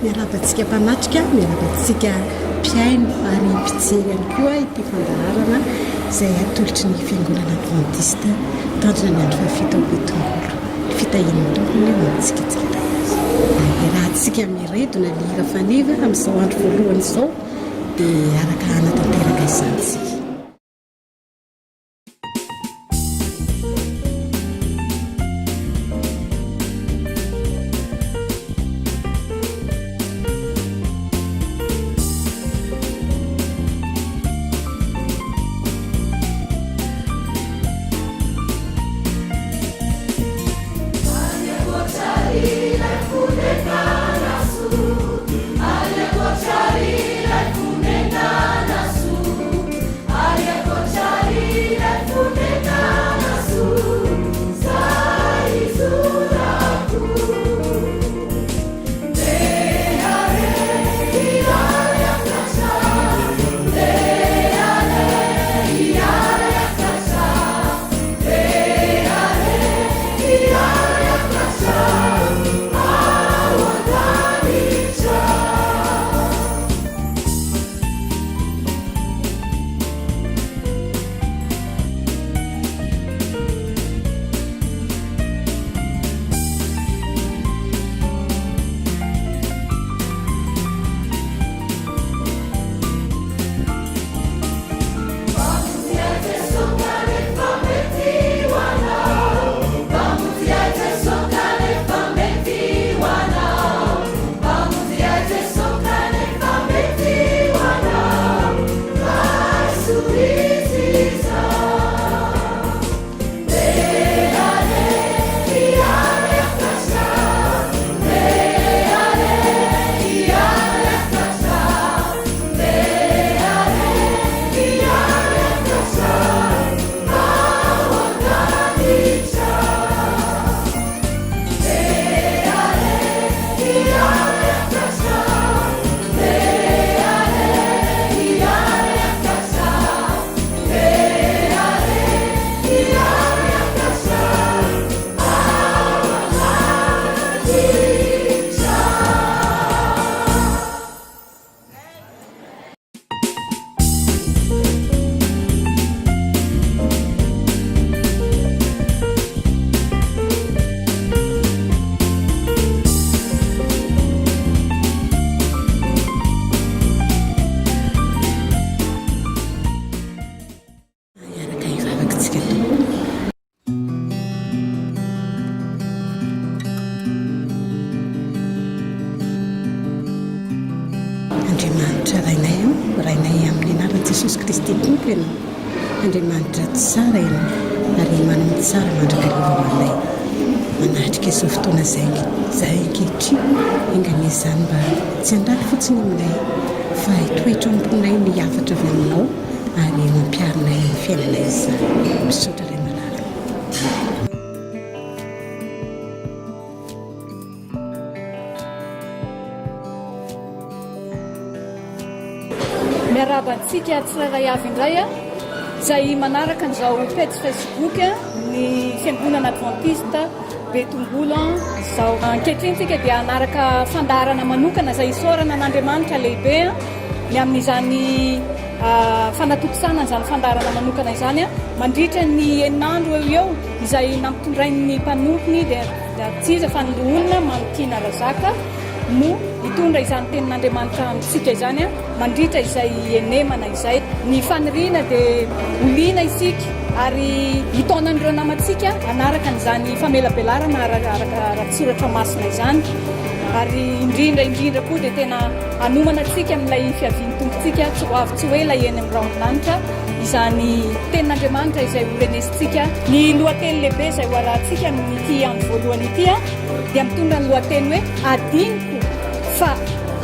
Miarahaba antsika mpanatrika, miarahaba antsika mpihaino ary mpijery ihany koa ity fandaharana izay atolotry ny Fiangonana Advantista Tanjona ny andro fahafito ao Betongolo. Ny fitahian'ny Tompo anie ho amintsika tsirairay avy. Iarahantsika miredona ny hira faneva amin'izao andro voalohany izao dia hiaraka hanatanteraka izany isika. Hiaraka hivavaka isika tompoko. Andriamanitra Rainay ô, Rainay amin'ny anaran'i Jesosy Kristy Tompo Ianao. Andriamanitra tsara Ianao ary manao ny tsara mandrakariva ho anay. Manatrika izao fotoana izay izahay ankehitriny, enga anie izany mba tsy handalo fotsiny aminay fa hitoetra ao am-ponay ny hafatra avy aminao ary ho ampiharinay amin'ny fiainanay izany. Misaotra Ray malala. Miarahaba antsika tsirairay avy indray izay manaraka an'izao pejy Facebook ny Fiangonana Adventiste Betongolo izao. Ankehitriny isika dia hanaraka fandaharana manokana izay isaorana an'Andriamanitra lehibe ny amin'izany fanatontosana an'izany fandaharana manokana izany mandritra ny enina andro eo eo izay nampitondrain'ny mpanompony dia tsy iza fa ny loholona Mamitiana Razaka no hitondra izany tenin'Andriamanitra amintsika izany mandritra izay henemana izay. Ny faniriana dia ho liana isika ary hitaona an'ireo namantsika hanaraka an'izany famelabelarana ara-tsoratra masina izany ary indrindra indrindra koa dia tena hanomana antsika amin'ilay fiavian'ny Tompontsika tsy ho avy tsy ho ela eny amin'ny rahon'ny lanitra izany tenin'Andriamanitra izay ho renesintsika. Ny lohateny lehibe izay ho arahantsika amin'ity andro voalohany ity dia mitondra ny lohateny hoe Adinoko fa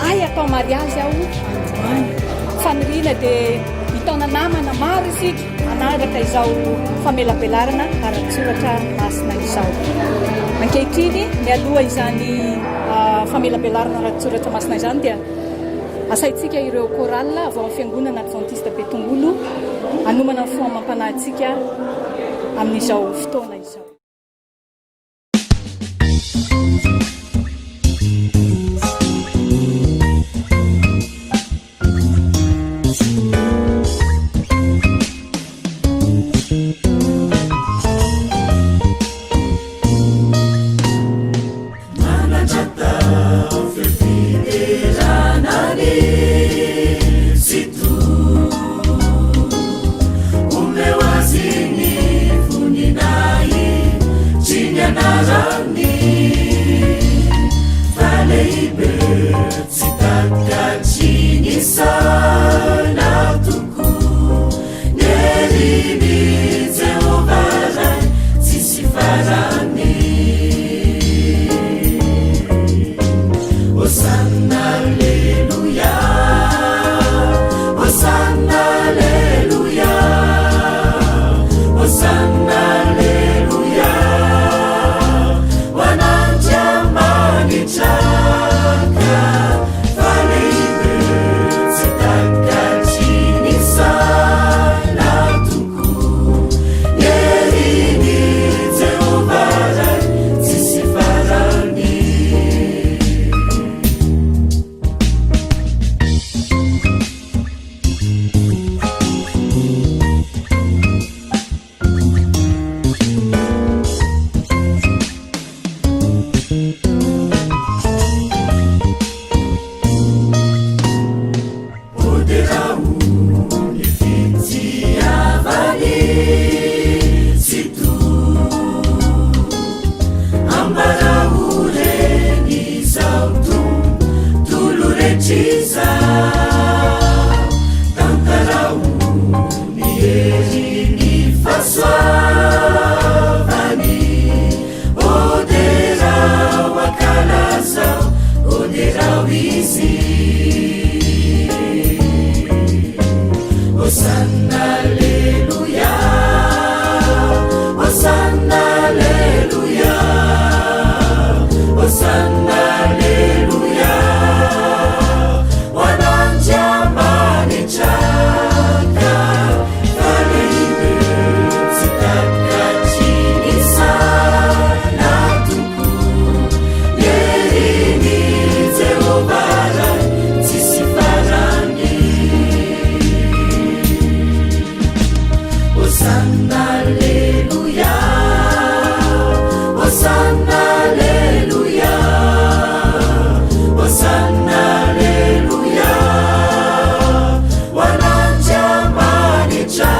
hay atao mariazy aho androany. Faniriana dia hitaona namana maro isika hanaraka izao famelabelarana ara-tsoratra masina izao. Ankehitriny, mialoha izany famelabelarana ara-tsoratra masina izany dia asaintsika ireo chorale avy ao amin'ny Fiangonana Adventiste Betongolo hanomana ny fo amam-panahintsika amin'izao fotoana izao. Hosanna, Alleluia, Hosanna, Alleluia, Hosanna, Alleluia, ho an'Andriamanitra ka fa lehibe tsy takatry ny saina tokoa. Herin'i Jehovah Ray tsisy farany. Hoderao ny fitiavany tsy toa. Ambarao reny izao tontolo rehetra izao. Tantarao ny herin'ny fahasoavany. Hoderao ankalazao, hoderao Izy. Hosanna, Alleluia, Hosanna, Alleluia, Hosanna, Alleluia, ho an'Andriamanitra ka fa lehibe tsy takatry ny saina tokoa. Ny herin'i Jehovah Ray tsisy farany. Hosanna, Alleluia, Hosanna, Alleluia, Hosanna, Alleluia, ho an'Andriamanitra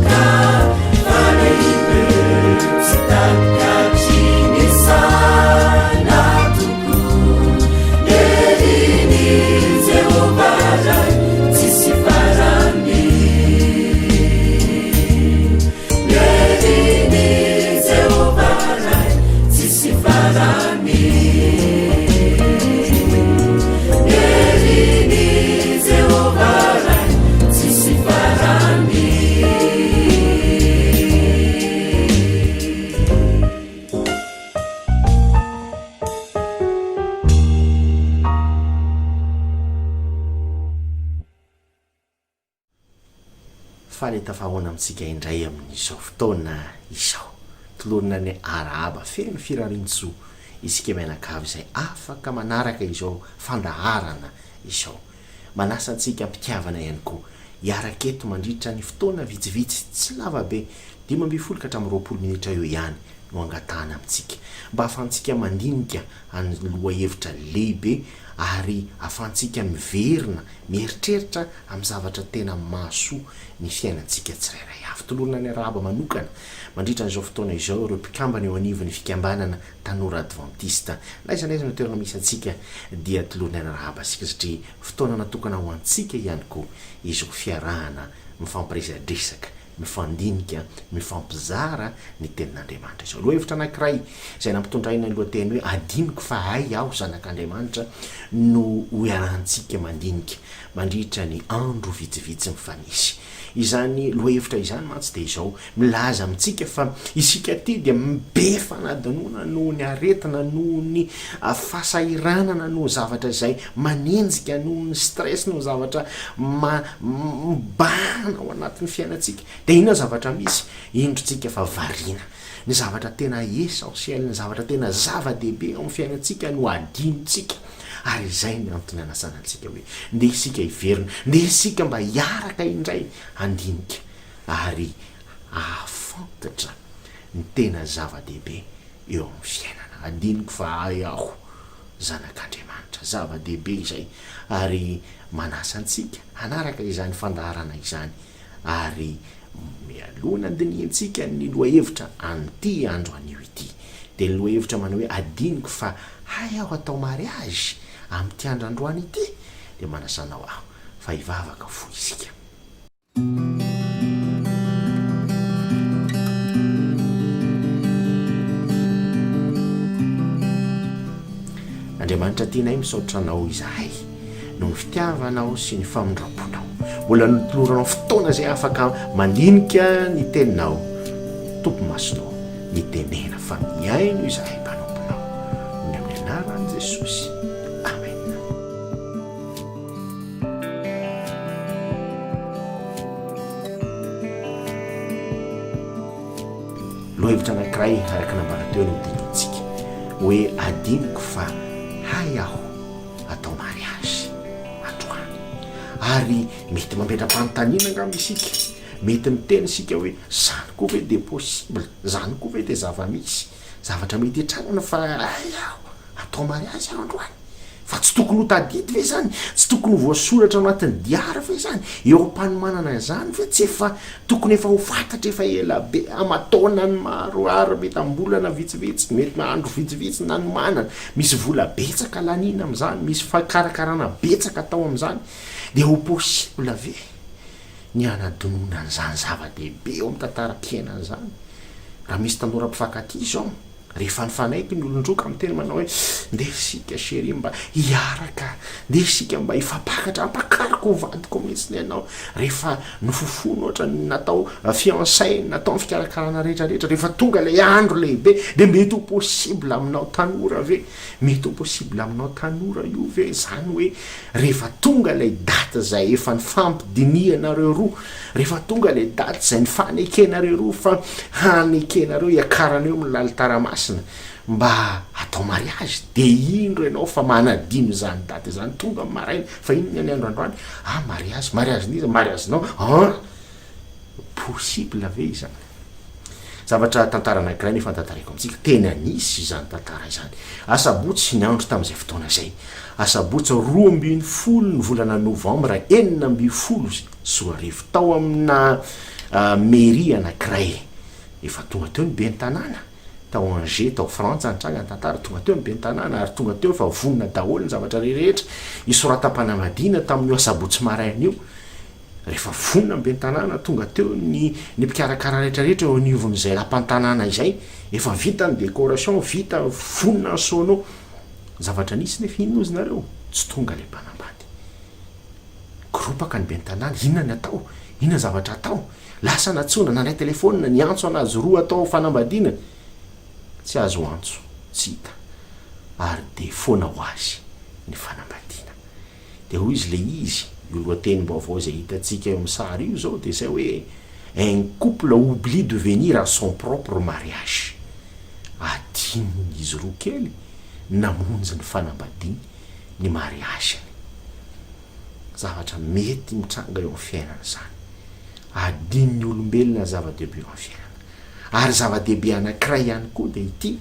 ka fa lehibe tsy takatry ny saina tokoa. Ny herin'i Jehovah Ray tsisy farany. Ny herin'i Jehovah Ray tsisy farany. Ny herin'i Jehovah Ray tsisy farany. Faly tafahaona amintsika indray amin'izao fotoana izao. Tolorana ny arahaba feno firariantsoa isika mianakavy izay afaka manaraka izao fandaharana izao. Manasa antsika am-pitiavana ihany koa hiaraka eto mandritra ny fotoana vitsivitsy, tsy lava be, 15 ka hatramin'ny 20 minitra eo ihany no angatahana amintsika mba hahafahantsika mandinika ny lohahevitra lehibe ary hahafahantsika miverina mieritreritra amin'ny zavatra tena mahasoa ny fiainantsika tsirairay avy. Tolorana ny arahaba manokana mandritra an'izao fotoana izao ireo mpikambana eo anivon'ny fikambanana Tanora Advantista. Na aiza na aiza no toerana misy antsika dia tolorana ny arahaba isika satria fotoana natokana ho antsika ihany koa izao fiarahana mifampiresadresaka, mifandinika, mifampizara ny tenin'Andriamanitra izao. Lohahevitra anankiray izay nampitondraina ny lohateny hoe Adinoko fa hay aho zanak'Andriamanitra no ho iarahantsika mandinika mandritra ny andro vitsivitsy mifanesy. Izany lohahevitra izany mantsy dia izao, milaza amintsika fa isika aty dia be fanadinoana noho ny aretina, noho ny fahasahiranana, noho zavatra izay manenjika, noho ny stress, noho zavatra ma mibahana ao anatin'ny fiainantsika. Dia inona ny zavatra misy? Indro tsika fa variana. Ny zavatra tena essentiel, ny zavatra tena zava-dehibe ao amin'ny fiainantsika no adinontsika. Ary izay ny antony anasana antsika hoe ndeha isika hiverina, ndeha isika mba hiaraka indray handinika ary hahafantatra ny tena zava-dehibe eo amin'ny fiainana. Adinoko fa ahy aho zanak'Andriamanitra. Zava-dehibe izay ary manasa antsika hanaraka izany fandaharana izany ary mialoha ny handinihintsika ny lohahevitra an'ity andro anio ity dia ny lohahevitra manao hoe adinoko fa hay aho atao mariage amin'ity andro androany ity dia manasa anao aho fa hivavaka fo isika. Andriamanitra tianay misaotra Anao izahay noho ny fitiavanao sy ny famindramponao. Mbola notoloranao fotoana izay afaka mandinika ny teninao. Tompo Masina ô, mitenena fa mihaino izahay mpanomponao. Noho ny amin'ny anaran'i Jesosy. Amen. Lohahevitra anankiray araka nambara teo no hodinihintsika hoe adinoko fa hay aho atao mariage androany. Ary mety mametra-panontaniana angamba isika, mety miteny isika hoe zany koa ve dia possible, zany koa ve dia zava-misy, zavatra mety hitrangana fa hay aho Atao mariazy aho androany. Fa tsy tokony ho tadidy ve izany? Tsy tokony ho voasoratra ao anatin'ny diary ve izany? Eo am-panomanana an'izany ve tsy efa tokony efa ho fantatra efa ela be, aman-taonany maro ary mety am-bolana vitsivitsy, mety andro vitsivitsy nanomanana, misy vola betsaka laniana amin'izany, misy fikarakarana betsaka atao amin'izany, dia ho possible ve ny hanadinoana an'izany zava-dehibe eo amin'ny tantaram-piainana izany? Raha misy tanora mpifankatia izao, Rehefa nifanaiky ny olon-droa ka miteny manao hoe, ndeha isika chérie mba hiaraka, ndeha isika mba hifampakatra, ampakariko ho vadiko mihitsy ianao. Rehefa nofofoina ohatran'ny natao fiançailles, natao ny fikarakarana rehetra rehetra, rehefa tonga ilay andro lehibe dia mety ho possible aminao tanora ve, mety ho possible aminao tanora io ve izany hoe rehefa tonga ilay date izay efa nifampidinihanareo roa, Rehefa tonga ilay daty izay nifanekenareo roa fa hanekenareo hiakarana eo amin'ny lalitara masina mba hatao mariage dia indro ianao fa manadino izany daty izany, tonga amin'ny maraina fa inona ny andro androany? Ah mariage, mariage n'iza? Mariage-nao, an! Possible ve izany? Zavatra tantara anankiray nefa tantaraiko amintsika, tena nisy izany tantara izany. Asabotsy ny andro tamin'izay fotoana izay. Asabotsy 12 ny volana novambra 2016, tao amina mairie anankiray. Efa tonga teo ny ben'ny tanàna, tao Angers, tao Frantsa nitranga ny tantara, tonga teo ny ben'ny tanàna ary tonga teo efa vonona daholo ny zavatra rehetra hisoratam-panambadiana tamin'io asabotsy maraina io. Rehefa vonona ny ben'ny tanàna, tonga teo ny ny mpikarakara rehetra rehetra eo anivon'izay lapan-tanàna izay, efa vita ny décoration, vita, vonona ny sono. Ny zavatra nisy nefa inona ozy nareo? Tsy tonga ilay mpanambady. Koropaka ny ben'ny tanàna, inona ny atao? Inona ny zavatra atao? Lasa nantsoina, nandray telefaonina, niantso an'azy roa atao fanambadiana, tsy azo antso, tsy hita. Ary dia foana ho azy ny fanambadiana. Dia hoy izy, ilay izy, io lohatenim-baovao izay hitantsika eo amin'ny sary io izao dia izay hoe Un couple oublie de venir à son propre mariage. Adinon'izy roa kely namonjy ny fanambadiany, ny mariage-ny. Zavatra mety mitranga eo amin'ny fiainana izany. Adinon'ny olombelona ny zava-dehibe eo amin'ny fiainana. Ary zava-dehibe anankiray ihany koa dia ity,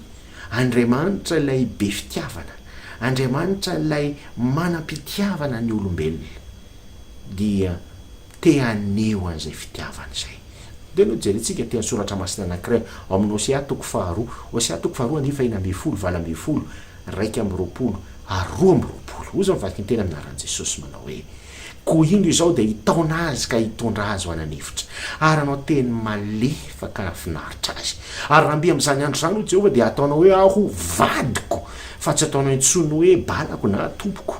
Andriamanitra ilay be fitiavana, Andriamanitra ilay manam-pitiavana ny olombelona dia te haneho an'izay fitiavany izay. Dia no jerentsika teny soratra masina anankiray ao amin'ny Hosea toko faharoa, Hosea toko faharoa andininy fahena 15, 18, 21 ary 22. Hoy izao ny vakin-teny amin'ny anaran'i Jesosy manao hoe. Koa indro izao dia hitaona azy ka hitondra azy ho any an'efitra, ary hanao teny malefaka hahafinaritra azy. Ary raha mby amin'izany andro izany, hoy Jehovah, dia hataonao hoe Aho vadiko, fa tsy hataonao intsony hoe Balako na Tompoko.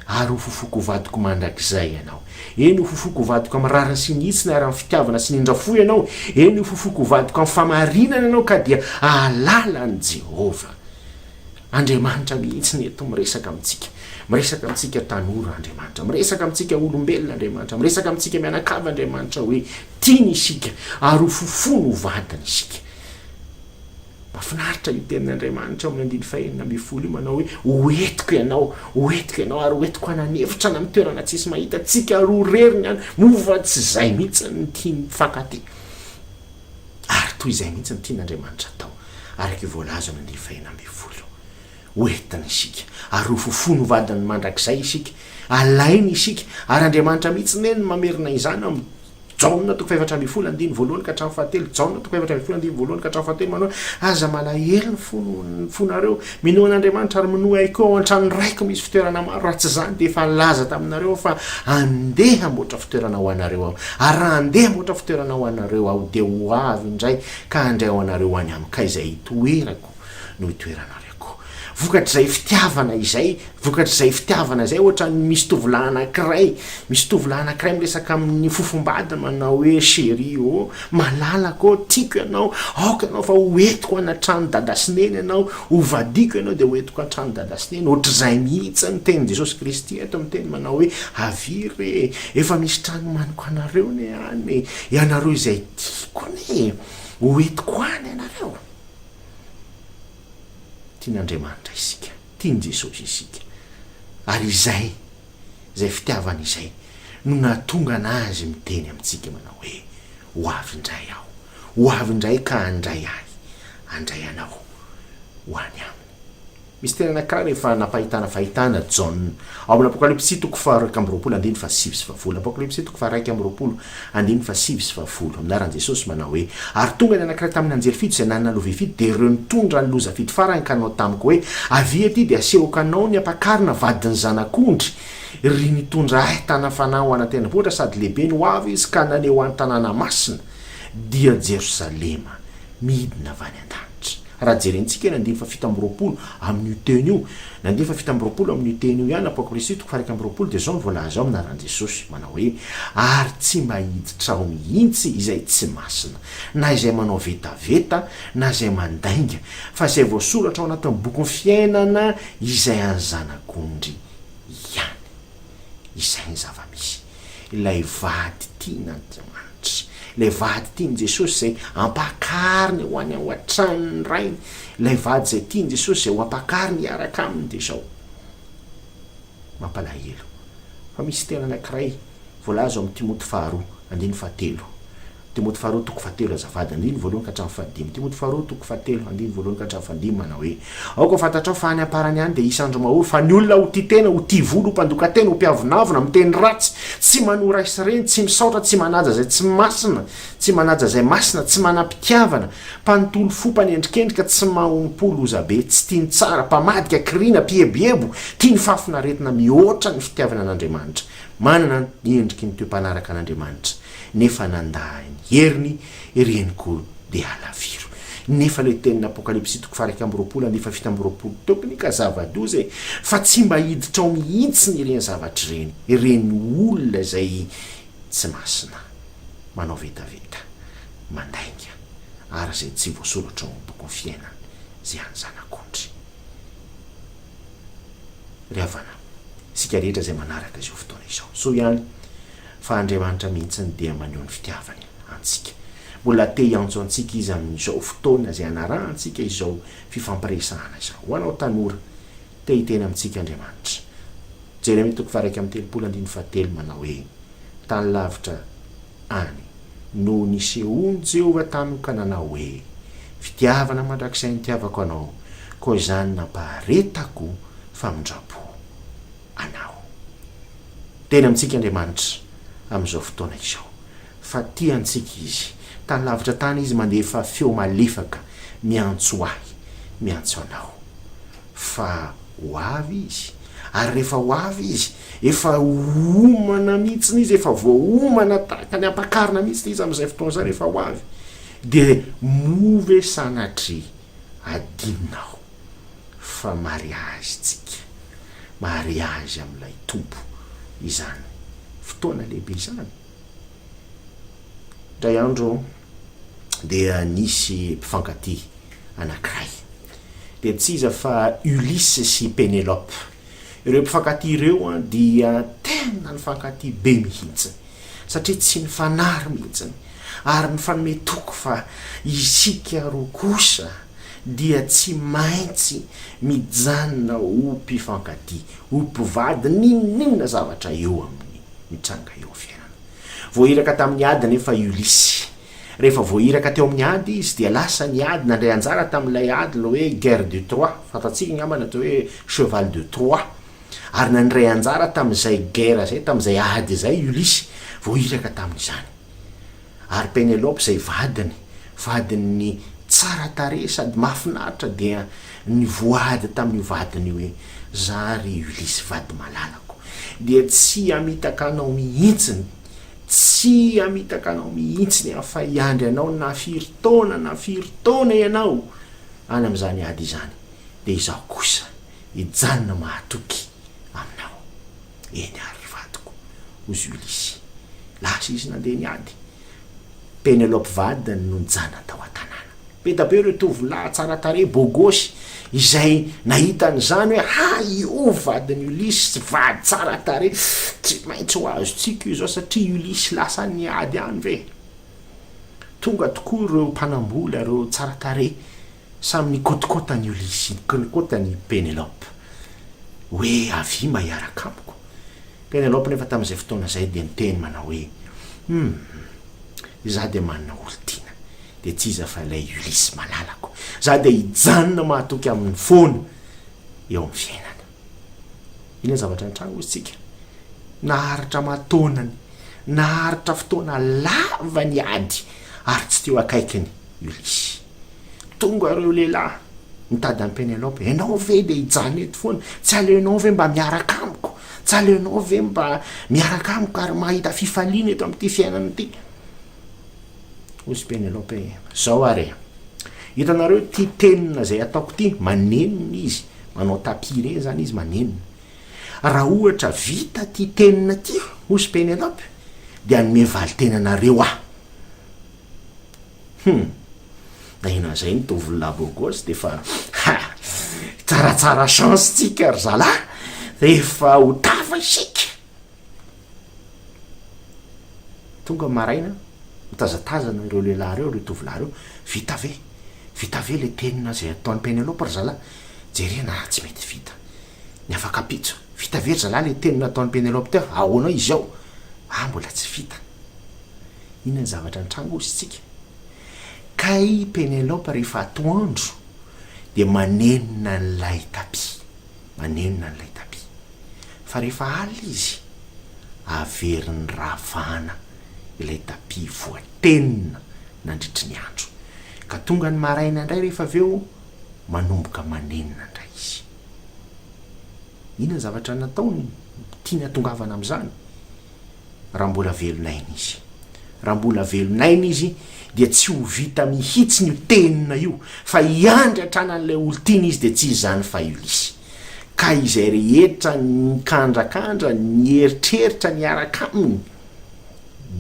Ary hofofoiko ho vadiko mandrakizay ianao. Eny, hofofoiko ho vadiko amin'ny rariny sy ny hitsiny ary amin'ny fitiavana sy ny indra-fo ianao. Eny, hofofoiko ho vadiko amin'ny fahamarinana ianao, ka dia hahalala an'i Jehovah. Andriamanitra mihitsy ny eto miresaka amintsika. Miresaka amintsika tanora Andriamanitra. Miresaka amintsika olombelona Andriamanitra. Miresaka amintsika mianakavy Andriamanitra hoe tiany isika ary ho fofony ho vadiny isika. Mahafinaritra io tenin'Andriamanitra ao amin'ny andininy fahenina ambin'ny folo io manao hoe ho entiko ianao, ho entiko ianao ary ho entiko any an'efitra any amin'ny toerana tsisy mahita antsika ary ho reriny any. Moa va tsy izay mihitsy no tian'ny mpifankatia? Ary toy izay mihitsy no tian'Andriamanitra atao, araka io voalaza eo amin'ny andininy fahena 16. Ho entina isika, ary ho fofony ho vadiny mandrakizay isika. Alainy isika, ary Andriamanitra mihitsy anie no mamerina izany ao amin'ny Jaona toko fahefatra 14 andininy voalohany ka hatramin'ny fahatelo, Jaona toko fahefatra 14 andininy voalohany ka hatramin'ny fahatelo manao hoe, Aza malahelo ny fo ny fonareo, minoa an'Andriamanitra ary minoa ahy koa, ao an-tranon'ny Raiko misy fitoerana maro, raha tsy izany dia efa nilaza taminareo aho fa andeha hamboatra fitoerana ho anareo aho. Ary raha handeha hamboatra fitoerana ho anareo aho, dia ho avy indray ka handray ho anareo any amiko, ka izay itoerako no hitoeranareo koa. Vokatr'izay fitiavana izay, vokatr'izay fitiavana izay, ohatran'ny misy tovolahy anankiray, misy tovolahy anankiray miresaka amin'ny fofombadiny manao hoe chérie ô, malalako ô, tiako ianao, aoka ianao fa ho entiko any an-trano dada sy neny ianao, ho vadiako ianao dia ho entiko an-trano dada sy neny, ohatr'izay mihitsy ny tenin'i Jesosy Kristy eto miteny manao hoe avia re e, efa misy trano omaniko anareo anie any e, ianareo izay tiako anie e, ho entiko any ianareo. Tian'Andriamanitra isika, tian'i Jesosy isika, ary izay, izay fitiavana izay no nahatonga an'Azy miteny amintsika manao hoe, Ho avy indray Aho, ho avy indray ka handray ahy, handray anao ho any Aminy. Misy teny anankiray rehefa nampahitana fahitana Jaona, ao amin'ny Apokalypsy toko faha-21 andininy fahasivy sy fahafolo, Apokalypsy toko faha-21 andininy fahasivy sy fahafolo, amin'ny anaran'i Jesosy manao hoe, Ary tonga ny anankiray tamin'ny anjely fito izay nanana lovia fito, dia ireo nitondra ny loza fito farany ka nanao tamiko hoe, Avia aty dia asehoko anao ny ampakarina vadin'ny Zanak'ondry, ry nitondra ahy tana-fanahy ho any an-tendrombohitra sady lehibe no avy izy ka naneho ahy ny tanàna masina, dia Jerosalema, midina avy any an-danitra. Raha jerentsika ny andininy fahafito amby 20 amin'io teny io, ny andininy fahafito amby 20 amin'io teny io ihany, Apokalypsy toko faha-21, dia izao no voalaza ao amin'ny anaran'i Jesosy, manao hoe, Ary tsy mba hiditra ao mihitsy izay tsy masina, na izay manao vetaveta, na izay mandainga, fa izay voasoratra ao anatin'ny bokin'ny fiainana izay an'ny Zanak'ondry ihany. Izay ny zava-misy. Ilay vady tian'Andriamanitra, ilay vady tian'i Jesosy izay ampakariny ho any ao an-tranon'ny Rainy, ilay vady izay tian'i Jesosy izay ho ampakariny hiaraka aminy dia izao. Mampalahelo fa misy teny anankiray voalaza ao amin'ny Timoty faharoa, andininy fahatelo. Timoty faharoa toko fahatelo azafady, andininy voalohany ka hatramin'ny fahadimy. Timoty faharoa toko fahatelo, andininy voalohany ka hatramin'ny fahadimy manao hoe, Aoka ho fantatrao fa any am-parany any dia hisy andro mahory, fa ny olona ho tia tena, ho tia vola, ho mpandoka tena, ho mpiavonavona, miteny ratsy, tsy manoa ray sy reny, tsy misaotra, tsy manaja izay tsy masina, tsy manaja izay masina, tsy manam-pitiavana, mpanontolo fo, mpanendrikendrika, tsy mahompo, lozabe, tsy tia ny tsara, mpamadika, kiriana, mpieboebo, tia ny fahafinaretana mihoatra ny fitiavana an'Andriamanitra, manana ny endriky ny toe-panaraka an'Andriamanitra. nefa nandà ny heriny, ireny koa dia halaviro. Nefa ilay tenin'ny Apokalypsy toko faha-21 andiany faha-27 teo kny ka zava-doza e! Fa tsy mba hiditra ao mihitsiny ireny zavatra ireny, ireny olona izay tsy masina, manao vetaveta, mandainga, ary izay tsy voasoratra ao amin'ny bokin'ny fiainana izay an'ny Zanak'ondry. Ry havana, isika rehetra izay manaraka izao fotoana izao, soa ihany fa Andriamanitra mihitsiny dia maneho ny fitiavany antsika. Mbola te hiantso antsika Izy amin'izao fotoana izay anarahantsika izao fifampiresahana izao. Ho anao tanora, te hiteny amintsika Andriamanitra. Jeremia toko faha-31 andininy fahatelo manao hoe, Tany lavitra any no nisehoan'i Jehovah tamiko ka nanao hoe, Fitiavana mandrakizay nitiavako anao, koa izany nampaharetako famindram-po. anao. Teny amintsika Andriamanitra amin'izao fotoana izao fa tia antsika Izy. Tany lavitra tany Izy mandefa feo malefaka miantso ahy, miantso anao. Fa ho avy Izy. Ary rehefa ho avy Izy, efa homana mihitsiny Izy, efa voaomana tahaka ny ampakarina mihitsiny Izy amin'izay fotoana izay rehefa ho avy. Dia moa ve sanatria adinonao fa mariage tsika, mariage amin'ilay Tompo izany fotoana lehibe izany. Indray andro dia nisy mpifankatia anankiray, dia tsy iza fa Ulysse sy Pénélope. Ireo mpifankatia ireo dia tena nifankatia be mihitsy, satria tsy nifanary mihitsy, ary nifanome toky fa isika roa kosa dia tsy maintsy mijanona ho mpifankatia, ho mpivady n'inon'inona zavatra eo amin'ny mitranga eo amin'ny fiainana. Voahiraka tamin'ny ady anefa i Ulysse. Rehefa voahiraka teo amin'ny ady izy dia lasa niady, nandray anjara tamin'ilay ady ilay hoe guerre de Troie, fantatsika angamba ny atao hoe cheval de Troie, ary nandray anjara tamin'izay guerre izay, tamin'izay ady izay i Ulysse, voahiraka tamin'izany. Ary Penelope izay vadiny, vadiny tsara tarehy sady mahafinaritra dia nivoady tamin'io vadiny io hoe, Za ry Ulysse vady malalako dia tsy hamitaka anao mihitsiny, tsy hamitaka anao mihitsiny aho fa hiandry anao na firy taona na firy taona ianao any amin'izany ady izany dia izaho kosa. hijanona mahatoky aminao. Eny ary ry vadiko, hozy Ulysse. Lasa izy nandeha niady. Penelope vadiny no nijanona tao an-tanàna. Be da be ireo tovolahy tsara tarehy, beau gosse, izay nahita an'izany hoe, ha, io vadin'i Ulysse, vady tsara tarehy, tsy maintsy ho azontsika io izao satria Ulysse lasa niady any ve? Tonga tokoa ireo mpanambola, ireo tsara tarehy, samy nikôtikôty an'i Ulysse, nikôtikôty an'i Penelope, hoe avia mba hiaraka amiko. Penelope nefa tamin'izay fotoana izay dia niteny manao hoe, Hum, izaho dia manana olon-tiana, dia tsy iza fa ilay Ulysse malalako. Izaho dia hijanona mahatoky aminy foana eo amin'ny fiainana. Inona ny zavatra nitranga hoy isika? Naharitra aman-taonany, naharitra fotoana lava ny ady ary tsy teo akaikiny Ulysse. Tonga ireo lehilahy nitady an'i Penelope, ianao ve dia hijanona eto foana? Tsy aleonao ve mba miaraka amiko? Tsy aleonao ve mba miaraka amiko ary mahita fifaliana eto amin'ity fiainana ity? Hoy i Penelope, Izao ary e! Hitanareo ity tenona izay ataoko ity, manenona izy, manao tapis ireny izany izy, manenona. Raha ohatra vita ity tenona ity, hoy i Penelope, dia hanome valin-tena anareo aho. Hum! Naheno an'izay ny tovolahy beau gosse dia efa ha! Tsaratsara chance tsika ry zalahy, efa ho tafa isika. Tonga maraina, mitazatazana ireo lehilahy ireo, ireo tovolahy ireo, vita ve? Vita ve le tenona izay ataon'i Penelope ry zalahy? Jerena ah, tsy mety vita. Ny afak'ampitso, vita ve ry zalahy le tenona ataon'i Penelope teo? Ahoana izy ao? Ah, mbola tsy vita. Inona ny zavatra nitranga hozy tsika? Kay Penelope rehefa atoandro dia manenona an'ilay tapis, manenona an'ilay tapis. Fa rehefa alina izy, averiny ravana ilay tapis voatenona nandritry ny andro. Ka tonga ny maraina indray rehefa avy eo, manomboka manenona indray izy. Inona ny zavatra nataony tiany hatongavana amin'izany? Raha mbola velon'aina izy. Raha mbola velon'aina izy dia tsy ho vita mihitsiny io tenona io fa hiandry hatrany an'ilay olon-tiany izy dia tsy izany fa Ulysse. Ka izay rehetra nikandrakandra, nieritreritra niaraka aminy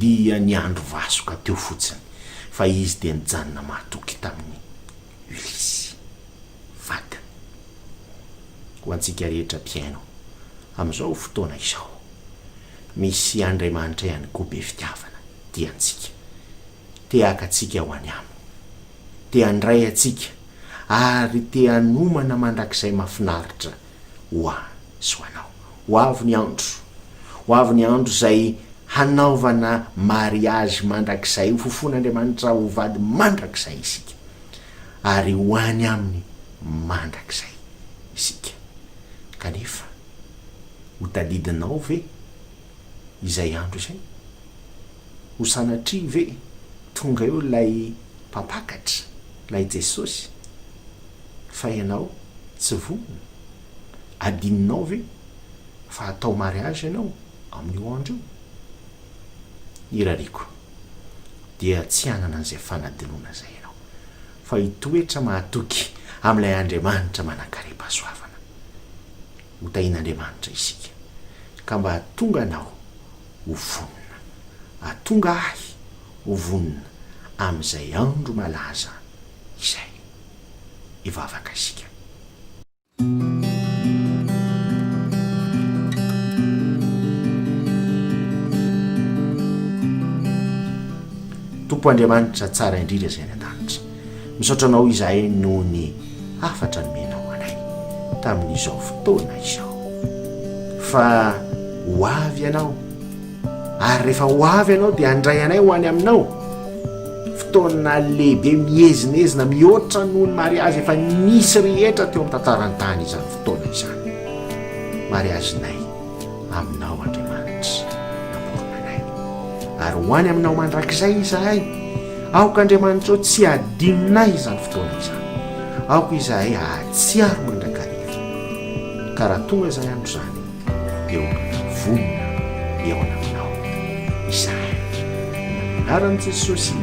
dia niandry vasoka teo fotsiny fa izy dia nijanona mahatoky tamin'i Ulysse vadiny. Ho antsika rehetra mpihaino amin'izao fotoana izao. Misy Andriamanitra ihany koa be fitiavana, tia antsika. Te haka antsika ho any Aminy. Te handray antsika ary te hanomana mandrakizay mahafinaritra ho ahy sy ho anao. Ho avy ny andro, ho avy ny andro izay hanaovana mariazy mandrakizay, ho fofoan'Andriamanitra ho vady mandrakizay isika ary ho any Aminy mandrakizay isika. Kanefa. Ho tadidinao ve izay andro izay? Ho sanatria ve tonga eo ilay Mpampakatra, ilay Jesosy, fa ianao tsy vonona? Adinonao ve fa hatao mariage ianao amin'io andro io? Irariako dia tsy hanana an'izay fanadinoana izay ianao, fa hitoetra mahatoky amin'ilay Andriamanitra manan-karem-pahasoavana. Ho tahian'Andriamanitra isika, ka mba hahatonga anao ho vonona, hahatonga ahy ho vonona amin'izay andro malaza izay. Hivavaka isika. Tompo Andriamanitra tsara indrindra izay any an-danitra. Misaotra anao izahay noho ny hafatra nomenao anay tamin'izao fotoana izao. Fa ho avy ianao, ary rehefa ho avy ianao dia handray anay ho any aminao. Fotoana lehibe miezinezina mihoatra noho ny mariazy efa nisy rehetra teo amin'ny tantaran'ny tany izany fotoana izany. Mariazinay. aminao Andriamanitra namorona anay ary ho any aminao mandrakizay izahay aoka Andriamanitra o tsy hadinonay izany fotoana izany aoka izahay hahatsiaro mandrakariva ka raha tonga izany andro izany dia ho vonona hihaona aminao izahay amin'ny anaran'i Jesosy.